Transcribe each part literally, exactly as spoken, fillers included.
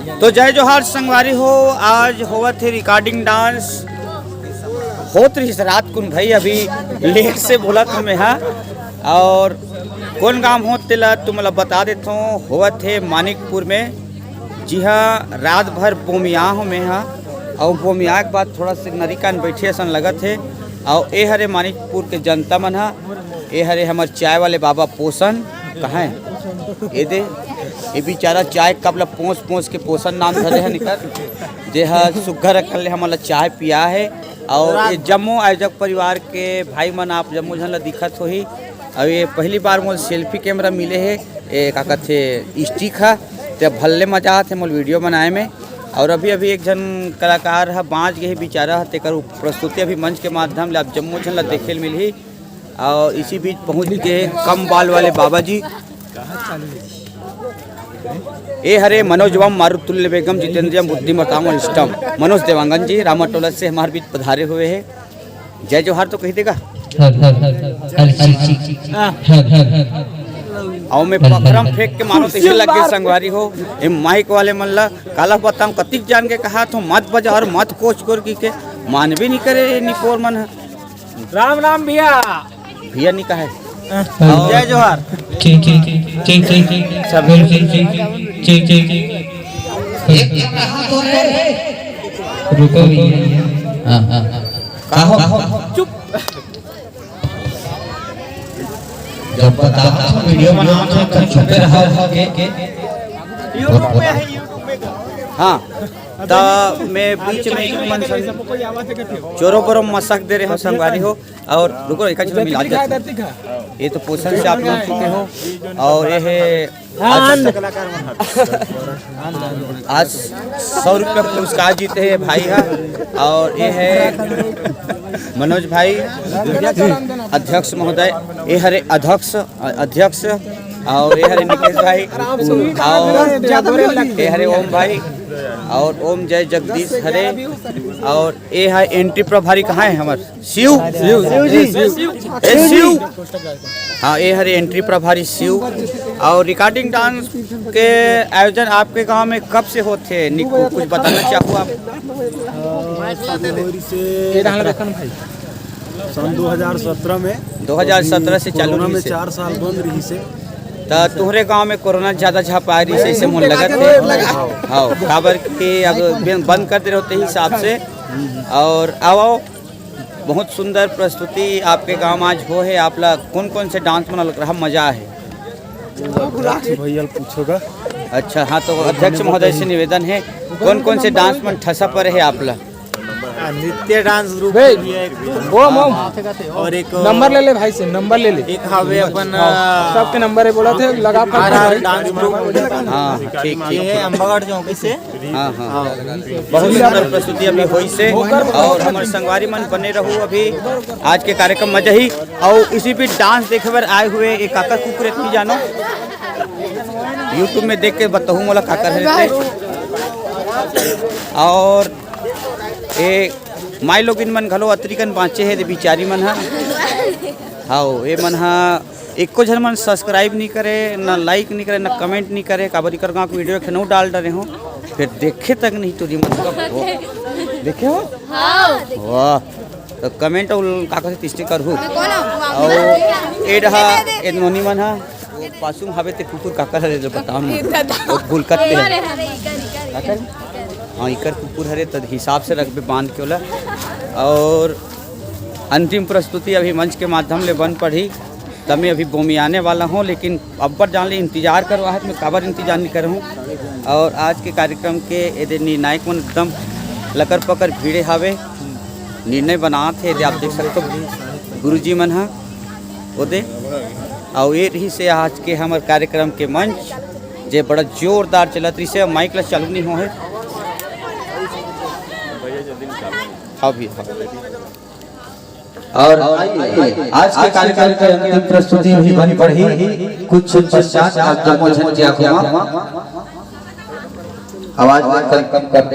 तो जय जोहार संगवारी हो, आज होवत हे recording dance। होत रहिस रात कुन भाई, अभी late से बोलत हँव मैं हा। अउ कोन गाँव होत तेला तुमला बता देथँव, होवत हे मानिकपुर में। जी हाँ, रात भर बोमिया हँव मैं हा, अउ बोमिया के बाद थोड़ा से नरिकान बैठे असन लगत हे। अउ ए हरे मानिकपुर के जनता मन हा, ए हरे हमर चाय वाले बाबा पोसन, कहाँ हे? ए दे, ए बेचारा चाय कप ला पोंछ पोंछ के पोसन नाम धरे हे निकर, जे ह सुग्घर अकन ले हमन ला चाय पिया हे। अउ ए जम्मो आयोजक परिवार के भाई मन, आप जम्मो झन ला दिखत होही। अउ ए पहली बार मोर selfie camera मिले हे, ए का कथे, stick ह, ते भल्ले मजा आत हे मोर video बनाए में। अउ अभी अभी एक झन कलाकार ह बाँच गे हे बेचारा ह, तेकर प्रस्तुति अभी मंच के माध्यम ले आप जम्मो झन ला देखे ल मिलही। अउ इसी बीच पहुँच गे कम बाल वाले बाबा जी। ए हरे मनोज बम, मारुतुल्य बेगम, जितेंद्रियम, बुद्धिमताम और इष्टम। मनोज देवांगन जी रामाटोला से हमारे बीच पधारे हुए हैं। जय जोहार तो कहि देगा। हर हर हर हर हर हर हर। अउ मैं पकरम फेंक के मानो तो इसे लग गे संगवारी हो। ए माइक वाले मन ला काला बताऊं, कतिक जान के कहा तो मत बजा अउ मत कोच कर की के मान भी नहीं करे निपोर मन ह। राम राम भैया। भैया नहीं कहा है। हाँ। जय जोहार। ठीक ठीक ठीक ठीक ठीक ठीक। सब बिल्कुल ठीक ठीक ठीक ठीक ठीक। रुको भैया। हाँ हाँ। कहो। चुप। जब बताओ तो वीडियो बनाओ तो तुम छुपे रहो के। YouTube में है, YouTube में। हाँ, त मैं बीच में एक मन सन जोरो बोरो मसक दे रहे हो संगवारी हो। अउ रुको, एक चीज मिला देते हैं। ये तो पोषण से आप लोग चुके हो, अउ ये है आज, आज सौ रुपया पुरस्कार जीते हैं भाई हा। अउ ये है मनोज भाई, अध्यक्ष महोदय, ये हरे अध्यक्ष, अध्यक्ष, अउ ये हरे निकेश भाई, अउ ये हरे ओम भाई, अउ ओम जय जगदीश हरे, अउ ये है entry प्रभारी कहाँ है हमर? शिव। शिव, शिव जी। ए, शिव। हाँ, ये हरे entry प्रभारी शिव। अउ recording dance के आयोजन आपके गांव में कब से होथे? निकू, कुछ बताना चाहू आप? जनवरी से ये रहन रखन भाई। सन दो हज़ार सत्रह में। दो हज़ार सत्रह से चालू कोरोना में रहिस हे। चार साल बंद रहिस हे। त तुहरे गांव में कोरोना ज्यादा झपाय रहिस हे, ऐसे मोला लगत हे। हाँ, काबर कि अब बे-, बंद कर दे रहे होते हिसाब से। अउ आओ, आओ, बहुत सुंदर प्रस्तुति आपके गांव आज हो हे। आप ला कौन कौन से dance मन लग रहा मजा हे? अध्यक्ष भैया ल पूछोगा। अच्छा, हाँ, तो अध्यक्ष महोदय से निवेदन हे, कौन कौन से dance मन ठसा परे हे आप ला? आ, नृत्य dance group बे, भी है एक। ओम, ओम। हाँ, हाँ। और एक नंबर ले ले भाई से, नंबर ले ले। एक हवे अपन, हाँ। सबके नंबर हे, बोलथे, लगा आर आर भाई। Dance group। हाँ, ठीक, ये ठीक, है ठीक। अम्बागढ़ चौकी से। हाँ, हाँ। बहुत सुंदर प्रस्तुति अभी होइस हे अउ हमर संगवारी मन बने रहू अभी आज के कार्यक्रम मजा ही। अउ इसी बीच dance देखे बर आए हुए एक काकर कुकुर एतनी जानो YouTube में देख के बताहू मोला काकर हे ते। अउ ए माई लोगिन मन घलो अतरी कन बाँचे हे, दे बिचारी मन ह। हाओ, ए मन ह एको झन मन subscribe नहीं करे, ना like नहीं करे, ना comment नहीं करे, काबर इकर गाँव के video खेनो डाल डरे हो, फिर देखे तक नहीं टूरी मन का। देखे हो? हाँ। वाह, तो comment अउ का कहथे तिस्टे करहू। अउ ए डहा, ए नोनी मन ह, वो पासुम हवे ते कुकुर काकर हरे जो बताओ ना। वो गुलकत ते हरे। काकर? हाँ, इकर कुकुर हरे, त हिसाब से रखबे बांध के ओला। अउ अंतिम प्रस्तुति अभी मंच के माध्यम ले बन पड़ी, त मैं अभी बोमियाने वाला हूँ, लेकिन अब्बड़ जान ले इंतजार करवाहत, मैं काबर इंतजार नहीं करहूँ। अउ आज के कार्यक्रम के एदे निर्णायक मन एकदम लकर पकर भीड़े हावे, निर्णय बनात हे, एदे आप देख सकते हो गुरुजी मन ह ओदे। अउ ये रहिस हे आज के हमर कार्यक्रम के मंच, जे बड़ा जोरदार चलत रहिस हे, माइक ला चालू नहीं होहे। हाँ भी, हाँ। अउ आइए, आज के कार्यक्रम के अंतिम प्रस्तुति भी बन पड़ी। कुछ पश्चात आप जम्मो झन के आंखों में आवाज में कम, कम कर दे।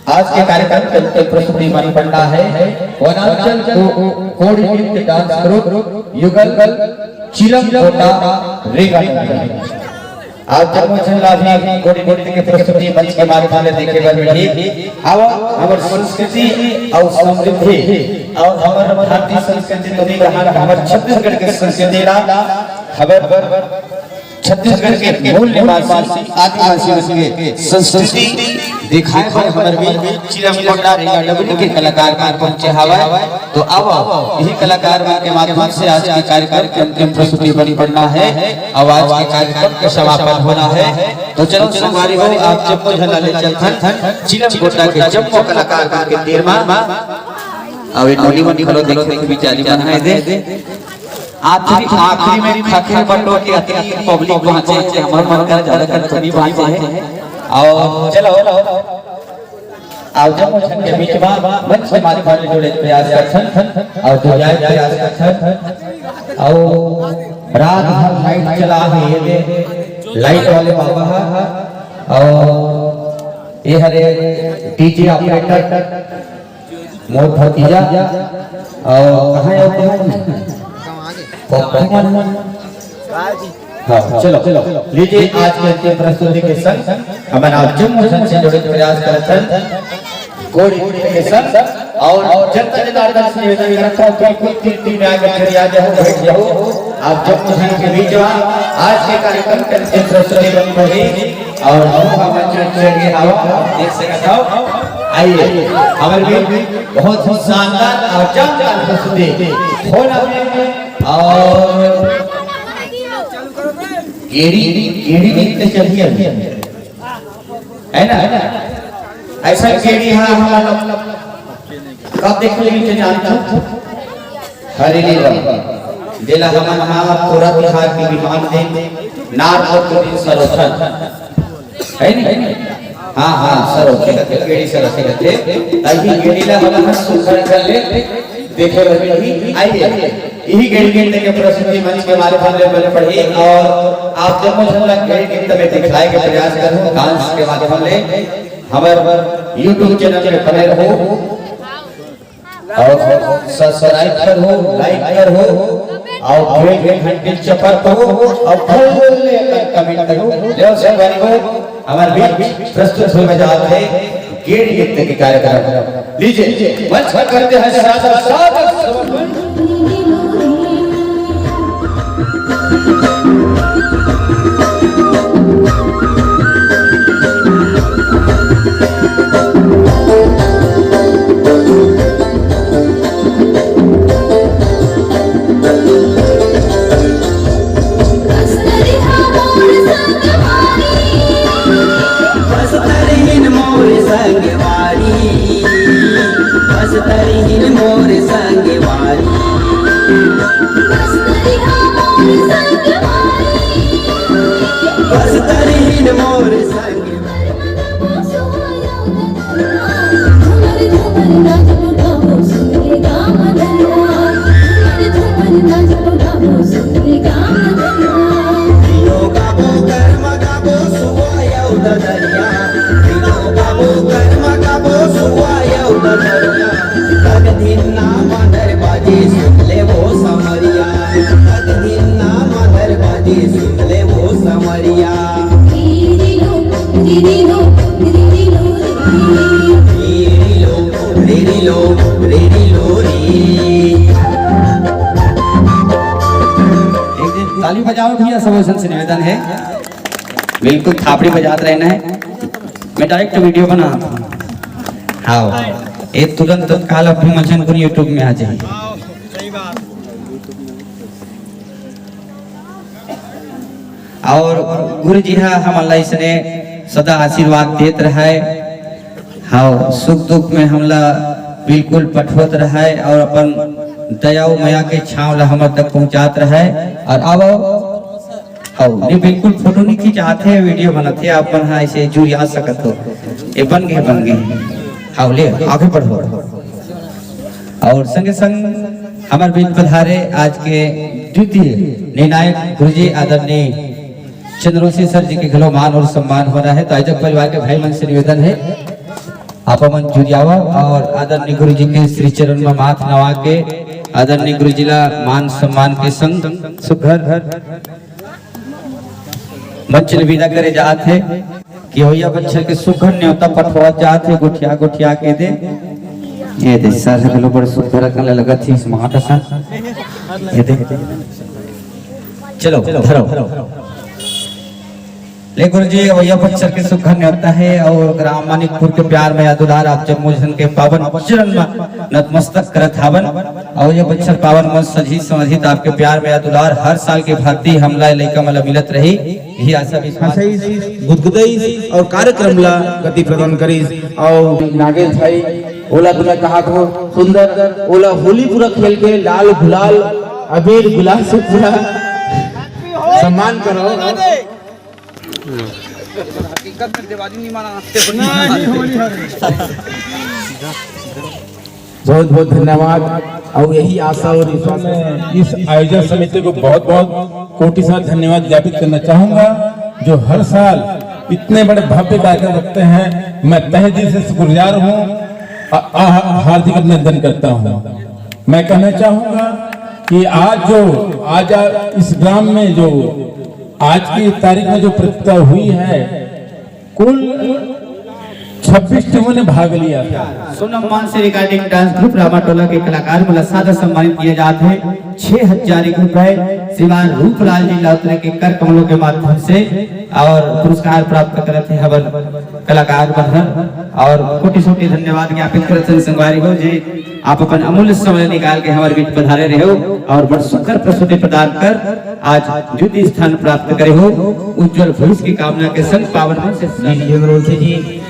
आज के कार्यक्रम के अंतिम प्रस्तुति बन पड़ता है वनांचल को-, कोड़ी नृत्य dance group युगल। चिलम गोटा रेगा डबरी। आप जम्मो झन ला भी गोटी नृत्य के प्रस्तुति मंच के माध्यम ले देखे बर मिलही। आवा, हमर संस्कृति अउ समृद्धि अउ हमर भारतीय संस्कृति तो नहीं कहा, हमर छत्तीसगढ़ के संस्कृति ला, हमर छत्तीसगढ़ के मूल निवासी आदिवासी मन के संस्कृति दिखाए बर हमर भी चिलम गोटा रेगा डबरी के कलाकार मन पहुंचे हवय। तो अब यही कलाकार मन के माध्यम से आज के कार्यक्रम के अंतिम प्रस्तुति बन पड़ना है। अब आज के कार्यक्रम के समापन होना है। तो चलो संगवारी हो, आप जम्मो झन ला ले चलथन चिलम गोटा के जम्मो कलाकार मन के तीर मा। अब ये नोनी मन घलो देख, देख बिचारी मन है दे। आखिरी, आखिरी में खखे बटो के अतनी पब्लिक पहुंचे हे, हमर मन कर ज्यादा कर थोड़ी पहुंचे हे। अउ चलो, अउ जम्मो झन के बीच मा मंच के माध्यम ले जुड़े के प्रयास करथन, अउ जुड़ाए के प्रयास करथन, अउ रात भर लाइट चला हे, ये दे लाइट वाले बाबा हा, अउ ये हरे डीजे ऑपरेटर, मोर भतीजा, अउ कहाँ हे वो? पप्पू मन। हाँ, चलो, चलो। लीजिए, आज के अंतिम प्रस्तुति के संग हमन आप जम्मो झन से जुड़े के प्रयास करत हन। गोड़ी के संग अउ जनता जनार्दन से निवेदन करत हन, बिल्कुल तीन तीन में आके खड़े आ जाओ, बैठ जाओ। आप जम्मो झन के बीच मा आज के कार्यक्रम के अंतिम प्रस्तुति बन पड़ी। अउ हम हमर चुन चुन के हवा देख सकत हव। आइए, हमर भी बहुत ही शानदार अउ जानदार प्रस्तुति होना है। अउ गेड़ी, गेड़ी नृत्य चलिए अभी, है ना? ऐसा गेड़ी हाँ हम कब देख लेंगे जानता हूँ। हरे रे राम। जेला हमन हा पूरा बिहार के विमान दे, नार और दिन सरोथन। है नी? हाँ, हाँ, सरोथे कथे, गेड़ी सरोथे कथे। तभी गेड़ी ला हमन हा सुघर कर ले, देखे बर मिलही। आइए, यही गेड़ी नृत्य के प्रस्तुति मंच के माध्यम ले बने पड़ही अउ आप जम्मो झन ला गेड़ी नृत्य में दिखलाए के प्रयास करहूँ, डांस के माध्यम ले। हमर YouTube चैनल में बने रहो। अउ सब्सक्राइब करहू, लाइक करहू, अउ बेल के घंटी चपर करहू, अउ भले अकन कमेंट करहू। लेव संगवारी हो, हमर बीच प्रस्तुत होए जात हे गेड़ी नृत्य के कार्यक्रम। लीजिए, मंच पर करते हैं सादर, सादर समर्पण। बस तरहीन मोर संगवारी, बस तरहीन मोर संगवारी, बस तरहीन मोर संगवारी। एक दिन ताली बजाओ भैया, सब झन से निवेदन है, बिल्कुल थापड़ी बजात रहना है। मैं डायरेक्ट वीडियो बना, हाँ, ये तुरंत तत्काल अभी मंचन को YouTube में आ जाए। अउ गुरु जी हा हमन ला इसने सदा आशीर्वाद देत रहय। हाँ, सुख दुख में हमला बिल्कुल पठवत रहय अउ अपन दया अउ मया के छांव ला हमर तक पहुंचात रहय। अउ अब, हाँ, ये बिल्कुल फोटो नहीं खिंचात हे, वीडियो बनत हे, आप मन हा ऐसे जुरिया सकत हो। ये बन गए, बन गए। हाँ, ले, आगे बढ़ो। अउ संगे संग हमर बीच पधारे आज के द्वितीय निर्णायक गुरुजी आदरणीय चंद्रवंशी सर जी के घलो मान अउ सम्मान होना हे। तो आयोजक परिवार के भाई मन से निवेदन हे, आप मन जुरियावा अउ आदरणीय गुरुजी के श्री चरण में माथ नवा के आदरणीय गुरुजी ला मान सम्मान के संग सुघर मंच ले विदा करे जात हे कि अवइया बच्छर के सुघर न्योता पठोवत जात हे, गोठिया गोठिया के दे। ये दे सर ह घलो बड़ सुघर अकन ल लगत हे, स्मार्ट असन। ये दे, चलो धरो। ले गुरुजी, अवइया बच्छर के सुघर न्योता हे अउ ग्राम मानिकपुर के प्यार मया दुलार आप जम्मो झन के पावन चरण म नतमस्तक करत हावन। अवइया बच्छर पावन मंच सजही संवरही त आपके प्यार मया दुलार हर साल के भांति हमला लइका मन ल मिलत रही, यही आशा विश्वास। हंसइस, गुदगुदइस अउ कार्यक्रम ला गति प्रदान करिस। अउ नागेश भाई, ओला तो मैं कहा था सुंदर, ओला होली पूरा खेल के लाल गुलाल अबीर गुलाल से पूरा सम्मान करो। हकीकत में दिवाली नहीं मनाते। बहुत बहुत धन्यवाद। और यही आशा और विश्वास मैं इस आयोजन समिति को बहुत बहुत कोटि साथ धन्यवाद ज्ञापित करना चाहूंगा, जो हर साल इतने बड़े भव्य कार्यक्रम रखते हैं। मैं तहे दिल से शुक्रगुजार हूँ, अ- अ- हार्दिक अभिनंदन करता हूँ। मैं कहना चाहूंगा कि आज जो आज इस ग्राम में जो आज की तारीख में जो प्रतियोगिता हुई है, कुल छब्बीस टीमों ने भाग लिया था। Sonam Mansi recording dance group Ramatola के कलाकार मन ला सादर सम्मानित किया जात हे छह हजार रुपए श्रीमान रूपलाल जी लाउतरे के कर कमलों के माध्यम से, और पुरस्कार प्राप्त करत हे हमर कलाकार मन ह। और कोटि कोटि धन्यवाद ज्ञापित करत हन संगवारी हो, जे आप अपन अमूल्य समय निकाल के हमर बीच पधारे रहे हो और बड़ सुंदर प्रस्तुति प्रदान कर आज द्वितीय स्थान प्राप्त करे हो। उज्जवल भविष्य की कामना के संग पावन मंच से जी चंद्रवंशी जी,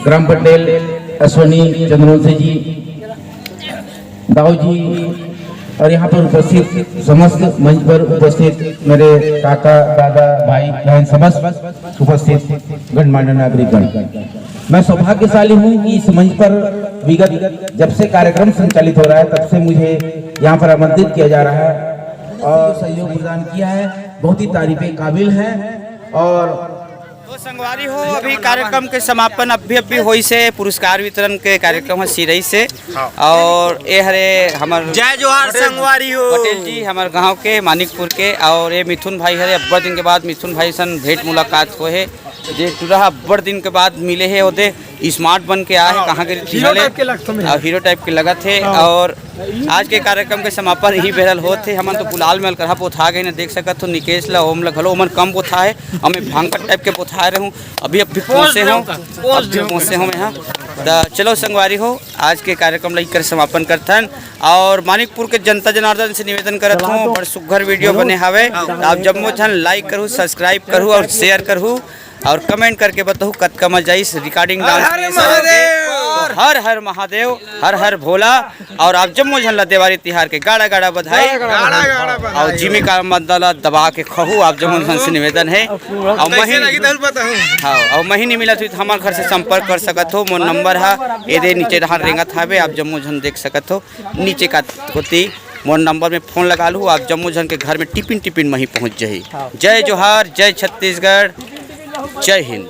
ग्राम पटेल अश्वनी चंद्रवंशी जी, दाऊ जी, और यहाँ पर उपस्थित समस्त मंच पर उपस्थित मेरे काका, दादा, भाई, बहन, समस्त उपस्थित गणमान्य नागरिकगण, मैं सौभाग्यशाली हूँ कि इस मंच पर विगत जब से कार्यक्रम संचालित हो रहा है, तब से मुझे यहाँ पर आमंत्रित किया जा रहा है और सहयोग प्रदान किया है, बहुत ही तारीफ काबिल है। और तो संगवारी हो, अभी कार्यक्रम के समापन अभी अभी होइस हे, पुरस्कार वितरण के कार्यक्रम ह सिरई से। हाँ। और ए हरे हमर जय जोहार पटेल, संगवारी हो। पटेल जी हमर गांव के मानिकपुर के, और ये मिथुन भाई हरे, अब्बड़ दिन के बाद मिथुन भाई सन भेंट मुलाकात होए हे, जे टूरा ह अब्बड़ दिन के बाद मिले हे, ओदे स्मार्ट बन के आए हे, हाँ, कहाँ के हीरो टाइप के लगत हे। हाँ, हीरो टाइप के लगत हे। हाँ। और आज के कार्यक्रम के समापन इही बेरा ल होत हे। हमन तो गुलाल में अलकरहा पोथा गए न, देख सकत हो निकेश ला, ओम ला घलो, ओमन कम पोथा हे, अउ मैं भांगट टाइप के पोथा रहे हूँ। अभी अभी पोंछ पहुँचे हूँ, अभी पहुँचे हूँ मैं यहाँ। त चलो संगवारी हो, आज के कार्यक्रम ला इकर समापन करथन। और मानिकपुर के जनता जनार्दन से निवेदन करत हूँ, बड़ सुघर वीडियो बने हावे, त आप जम्मो झन लाइक करहू, सब्सक्राइब करहू और शेयर करहू। और कमेंट करके बताहू कतका मजा आइस रिकॉर्डिंग डांस हर हर में। महादेव। हर हर महादेव, हर हर भोला। और आप जम्मो झन ला देवारी तिहार के गाड़ा गाड़ा बधाई। गाड़ा गाड़ा बधाई। और जिमी का मद्दा ला दबा के खहू, आप जम्मो झन से निवेदन हे। और कैसे महीन लगी तहु बताहू। हाँ, और महीन मिलत हुई तो हमारे घर से संपर्क कर सकत हो। मोर नंबर हा एदे नीचे डहान रेंगत हावे, आप जम्मो झन देख सकत हो। नीचे का होती मोर नंबर में फोन लगा लू, आप जम्मो झन के घर में टिपिन टिपिन मही पहुँच जाही। हाँ। जय जोहार, जय छत्तीसगढ़, जय हिंद।